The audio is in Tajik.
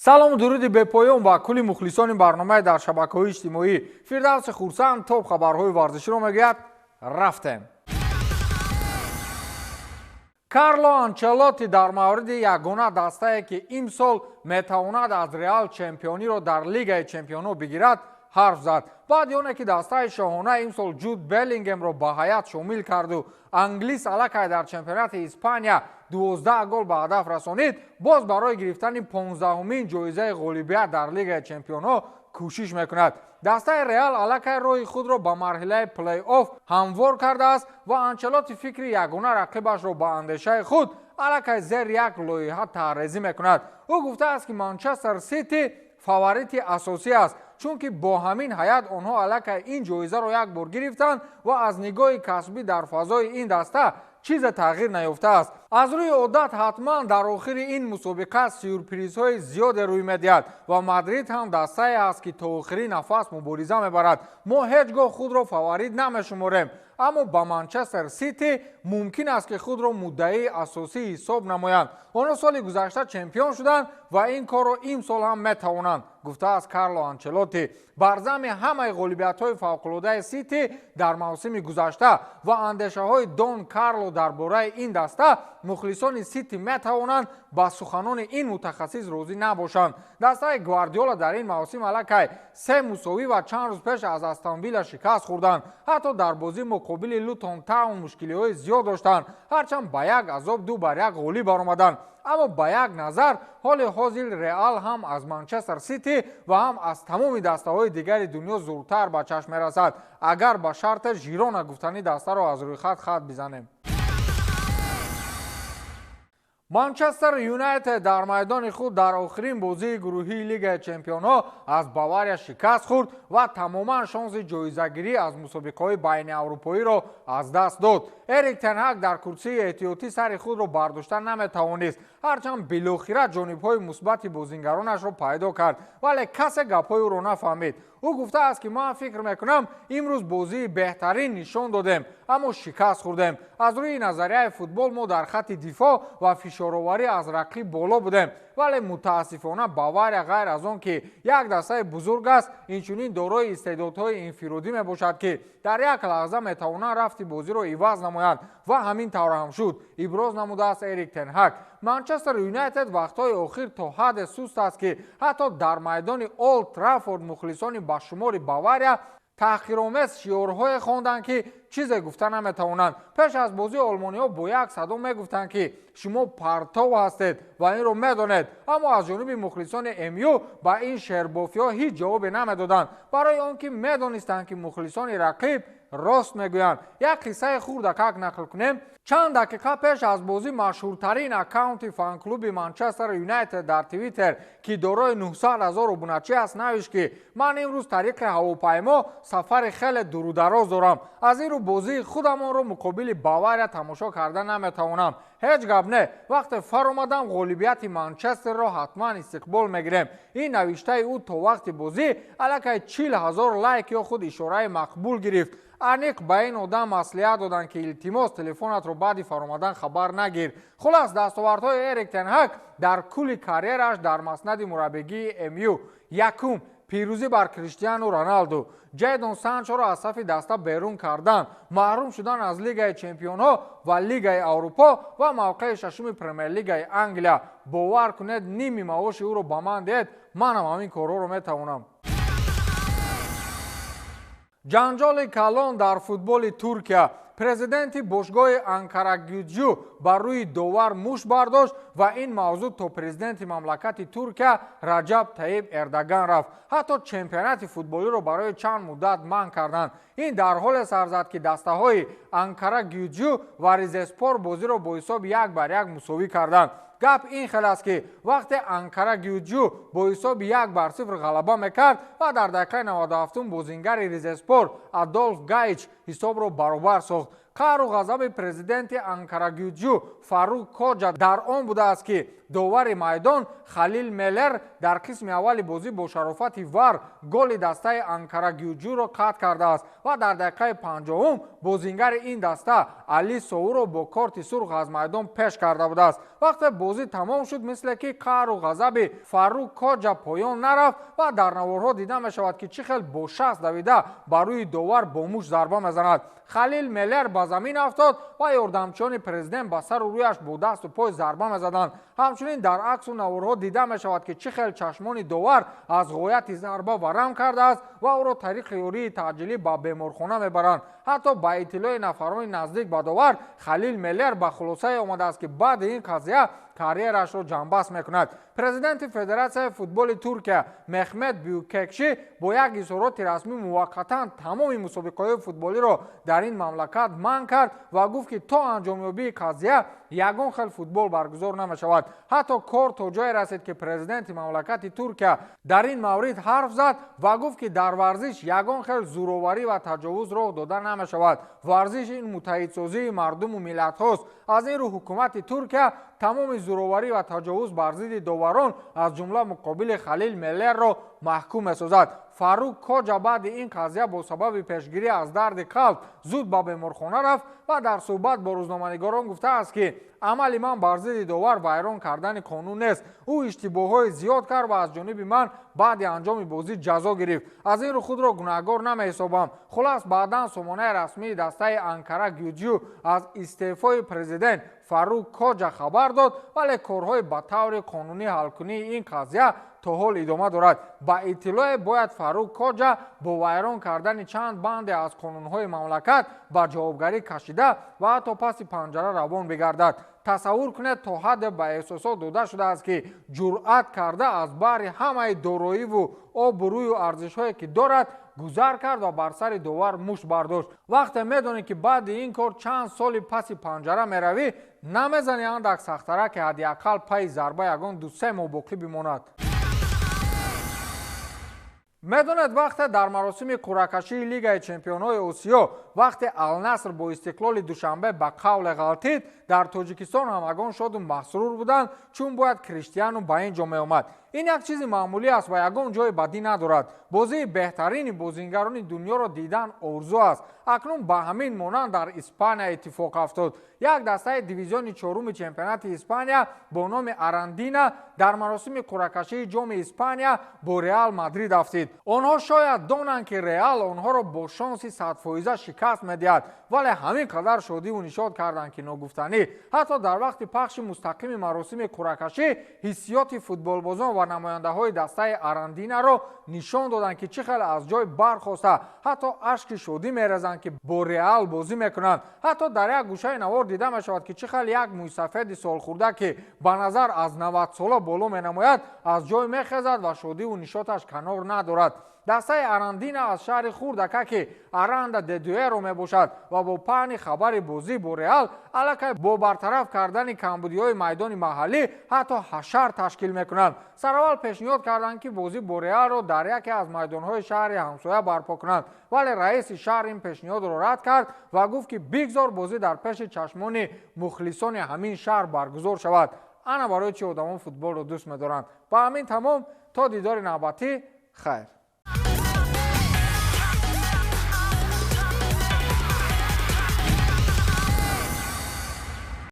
Салому дуруди бепоён ба кулли мухлисони барномаи дар шабакаҳои иҷтимоӣ. Фирдавси Хурсанд топ хабарҳои варзиширо мегӯяд. Рафтем. Карло Анчелотти дар мавриди ягона дастае, ки имсол метавонад аз Реал чемпиониро дар Лигаи чемпионҳо бигирад, ҳарф зад. Баъди оне ки дастаи шоҳона имсол Ҷуд Беллингемро ба ҳайат шомил карду англис аллакай дар чемпионати Испания 12 гол ба ҳадаф расонид, боз барои гирифтани 15-умин ҷоизаи ғолибият дар Лигаи чемпионҳо кӯшиш мекунад. Дастаи Реал аллакай роҳи худро ба марҳилаи плей-офф ҳамвор кардааст ва Анчелотти фикри ягона рақибашро ба андешаи худ аллакай зери як лоиҳа таҳрезӣ мекунад. Ӯ гуфтааст, ки Манчестер Сити фаворити асосӣ аст, чунки бо ҳамин ҳайат онҳо аллакай ин ҷоизаро як бор гирифтанд ва аз нигоҳи касбӣ дар фазои ин даста чизе тағйир наёфтааст. Аз рӯи одат ҳатман дар охири ин мусобиқа сюрпризҳои зиёде рӯй медиҳад ва Мадрид ҳам дастае аст, ки то охири нафас мубориза мебарад. Мо ҳеҷ гоҳ худро фаворит намешуморем, аммо ба Манчестер Сити мумкин аст, ки худро муддаии асосӣ ҳисоб намоянд. Онҳо соли гузашта чемпион шуданд ва ин корро имсол ҳам метавонанд, гуфтааст Карло Анчелотти. Бар зами ҳамаи ғолибиятҳои фавқулодаи Сити дар мавсими гузашта ва андешаҳои Дон Карло дар бораи ин даста, мухлисони Сити метавонанд ба суханони ин мутахассис розӣ набошанд. Дастаи Гвардиола дар ин мавсим аллакай се мусовӣ ва чанд рӯз пеш аз Астон Вилла шикаст хӯрданд. Ҳатто дар бозӣ муқобили Лутон Таун мушкилиҳои зиёд доштанд, ҳарчанд ба як азоб 2-1 ғолиб баромаданд. Аммо ба як назар ҳоли ҳозир Реал ҳам аз Манчестер Сити ва ҳам аз тамоми дастаҳои дигари дунё зуртар ба чашм мерасад, агар ба шарте Жирона гуфтани дастаро аз рӯйхат хат бизанем. Манчестер Юнайтед дар майдони худ дар охирин бозии гурӯҳии Лигаи чемпионҳо аз Бавария шикаст хӯрд ва тамоман шонси ҷоизагирӣ аз мусобиқаҳои байниаврупоиро аз даст дод. Эрик Тенҳак дар курсии эҳтиётӣ сари худро бардошта наметавонист, ҳарчанд билохира ҷонибҳои мусбати бозингаронашро пайдо кард, вале касе гапҳои ӯро нафаҳмид. Ӯ гуфтааст, ки ман фикр мекунам, имрӯз бозии беҳтарин нишон додем, аммо шикаст хӯрдем. Аз рӯи назарияи футбол мо дар хатти дифоъ ва фишороварӣ аз рақиб боло будем, вале мутаассифона Бавария ғайр аз он ки як дастаи бузург аст, инчунин дорои истеъдодҳои инфиродӣ мебошад, ки дар як лаҳза метавонанд рафти бозиро иваз намоянд ва ҳамин тавр ҳам шуд, иброз намудааст Эрик Тенҳак. Манчестер Юнайтед вақтҳои охир то ҳадде суст аст, ки ҳатто дар майдони Олд Траффорд мухлисони ба шумори Бавария таҳқиромез шиорҳое хонданд, ки чизе гуфта наметавонанд. Пеш аз бозии олмониҳо бо як садо мегуфтанд, ки шумо партов ҳастед ва инро медонед, аммо аз ҷониби мухлисони МЮ ба ин шеърбофиҳо ҳеҷ ҷавобе намедоданд, барои он ки медонистанд, ки мухлисони рақиб рост мегӯянд. Як қиссаи хурдакак нақл кунем. Чанд дақиқа пеш аз бозӣ машҳуртарин аккаунти фан-клуби Манчестер Юнайтед дар Твиттер, ки дорои 900 ҳазор обуначӣ аст, навишт, ки ман имрӯз тариқи ҳавопаймо сафари хеле дурудароз дорам, аз ин рӯ бозии худамонро муқобили Бавария тамошо карда наметавонам. Ҳеҷ гап не, вақте фаромадам, ғолибияти Манчестерро ҳатман истиқбол мегирем. Ин навиштаи ӯ то вақти бозӣ аллакай 40 000 лайк ё худ ишораи мақбул гирифт. Аниқ ба ин одам маслиҳат доданд, ки илтимос, телефонатро баъди фаромадан хабар нагир. Хулас, дастовардҳои Эрик Тенҳак дар кулли карьераш дар маснади мураббигии МЮ: якум, пирӯзӣ бар Криштиану Роналду, Ҷейдон Санчоро аз сафи даста берун кардан, маҳрум шудан аз Лигаи чемпионҳо ва Лигаи Аврупо ва мавқеи шашуми Премер-лигаи Англия. Бовар кунед, ними маоши ӯро ба ман диҳед, манам ҳамин корҳоро метавонам. Ҷанҷоли калон дар футболи Туркия. Президенти бошгоҳи Анкарагюҷу бар рӯи довар мушт бардошт ва ин мавзӯъ то президенти мамлакати Туркия Раҷаб Таиб Эрдоган рафт. Ҳатто чемпионати футболиро барои чанд муддат манъ карданд. Ин дар ҳоле сар зад, ки дастаҳои Анкарагюҷу ва Ризеспор бозиро бо ҳисоби 1-1 мусовӣ карданд. Гап ин хел аст, ки вақте Анкарагюҷу бо ҳисоби 1-0 ғалаба мекард ва дар дақиқаи 97 бозингари Ризеспор Адолф Гаич ҳисобро баробар сохт. Қаҳру ғазаби президенти Анкарагюҷу Фаррух Коҷа дар он будааст, ки довари майдон Халил Мелер дар қисми аввали бозӣ бо шарофати ВАР голи дастаи Анкарагюҷуро қатъ кардааст ва дар дақиқаи 50-ум бозингари ин даста Али Соуро бо корти сурх аз майдон пеш карда будааст. Вақте бозӣ тамом шуд, мисле ки қаҳру ғазаби Фаррух Коҷа поён нарафт ва дар наворҳо дида мешавад, ки чӣ хел бо шаст давида ба рӯи довар бо мушт зарба мезанад. Халил Мелер ба замин афтод ва ёрдамчиёни президент ба сару рӯяш бо дасту пой зарба мезаданд. Ҳамчунин дар аксу наворҳо дида мешавад, ки чӣ хел чашмони довар аз ғояти зарба варам кардааст ва ӯро тариқи ёрии таъҷилӣ ба беморхона мебаранд. Ҳатто ба иттилои нафарони наздик ба довар, Халил Мелер ба хулосае омадааст, ки баъди ин қазия карьерашро ҷанбаст мекунад. Президенти Федератсияи футболи Туркия Мехмед Бюкекши бо як изҳороти расмӣ муваққатан тамоми мусобиқаҳои футболиро дар ин мамлакат манъ кард ва гуфт, ки то анҷомёбии қазия ягон хел футбол баргузор намешавад. Ҳатто кор то ҷое расид, ки президенти мамлакати Туркия дар ин маврид ҳарф зад ва гуфт, ки дар варзиш ягон хел зӯроварӣ ва таҷовуз роҳ дода намешавад. Варзиш ин муттаҳидсозии мардуму миллатҳост. Аз ин рӯ ҳукумати Туркия тамоми зӯроварӣ ва таҷовуз бар зидди доварон, аз ҷумла муқобили Халил Мелерро маҳкум месозад. Фаррух Коҷа баъди ин қазия бо сабаби пешгирӣ аз дарди қалб зуд ба беморхона рафт ва дар суҳбат бо рӯзноманигорон гуфтааст, ки амали ман бар зидди довар вайрон кардани қонун нест. Ӯ иштибоҳҳои зиёд кард ва аз ҷониби ман баъди анҷоми бозӣ ҷазо гирифт. Аз ин рӯ худро гунаҳгор намеҳисобам. Хулас, баъдан сомонаи расмии дастаи Анкара Гюҷу аз истеъфои президент Фаррух Коҷа хабар дод, вале корҳои ба таври қонунӣ ҳалкунии ин қазия то ҳол идома дорад. Ба иттилоe бояд Фаррух Коҷа бо вайрон кардани чанд банде аз қонунҳои мамлакат ба ҷавобгарӣ кашида ва ҳатто паси панҷара равон бигардад. Тасаввур кунед, то ҳадде ба эҳсосот дода шудааст, ки ҷуръат карда аз баҳри ҳамаи дороиву обрӯю арзишҳое, ки дорад, гузар кард ва бар сари довар мушт бардошт. Вақте медонӣ, ки баъди ин кор чанд соли паси панҷара меравӣ, намезанӣ андак сахтара, ки ҳадди ақал пайи зарба ягон 2-3 моҳ боқӣ бимонад. Медонед, вақте дар маросими қуръакашии Лигаи чемпионҳои Осиё вақте Алнаср бо Истиқлоли Душанбе ба қавле ғалтид, дар Тоҷикистон ҳамагон шоду масрур буданд, чун бояд Криштиану ба ин ҷо меомад. Ин як чизи маъмулӣ аст ва ягон ҷои бадӣ надорад. Бозии беҳтарини бозингарони дунёро дидан орзу аст. Акнун ба ҳамин монанд дар Испания иттифоқ афтод. Як дастаи дивизиони чоруми чемпионати Испания бо номи Арандина дар маросими қуръакашии ҷоми Испания бо Реал Мадрид афтид. Онҳо шояд донанд, ки Реал онҳоро бо шонси 100% шикаст медиҳад, вале ҳамин қадар шодиву нишод карданд, ки ногуфтанӣ. Ҳатто дар вақти пахши мустақими маросими қуръакашӣ ҳиссиёти футболбозон ва намояндаҳои дастаи Арандинаро нишон доданд, ки чӣ хел аз ҷой бархоста, ҳатто ашки шодӣ мерезанд, ки бо Реал бозӣ мекунанд. Ҳатто дар як гӯшаи навор дида мешавад, ки чӣ хел як мӯйсафеди солхӯрда, ки ба назар аз 90 сола боло менамояд, аз ҷой мехезад ва шодиву нишоташ канор надорад. Дастаи Арандина аз шаҳри хурдака, ки Аранда де Дуэро мебошад, ва бо паҳни хабари бозӣ бо Реал аллакай бо бартараф кардани камбудиҳои майдони маҳаллӣ ҳатто ҳашар ташкил мекунанд. Сараввал пешниҳод карданд, ки бозӣ бо Реалро дар яке аз майдонҳои шаҳри ҳамсоя барпо кунанд, вале раиси шаҳр ин пешниҳодро рад кард ва гуфт, ки бигзор бозӣ дар пеши чашмони мухлисони ҳамин шаҳр баргузор шавад. Ана барои чӣ одамон футболро дӯст медоранд. Ба ҳамин тамом, то дидори навбатӣ, хайр.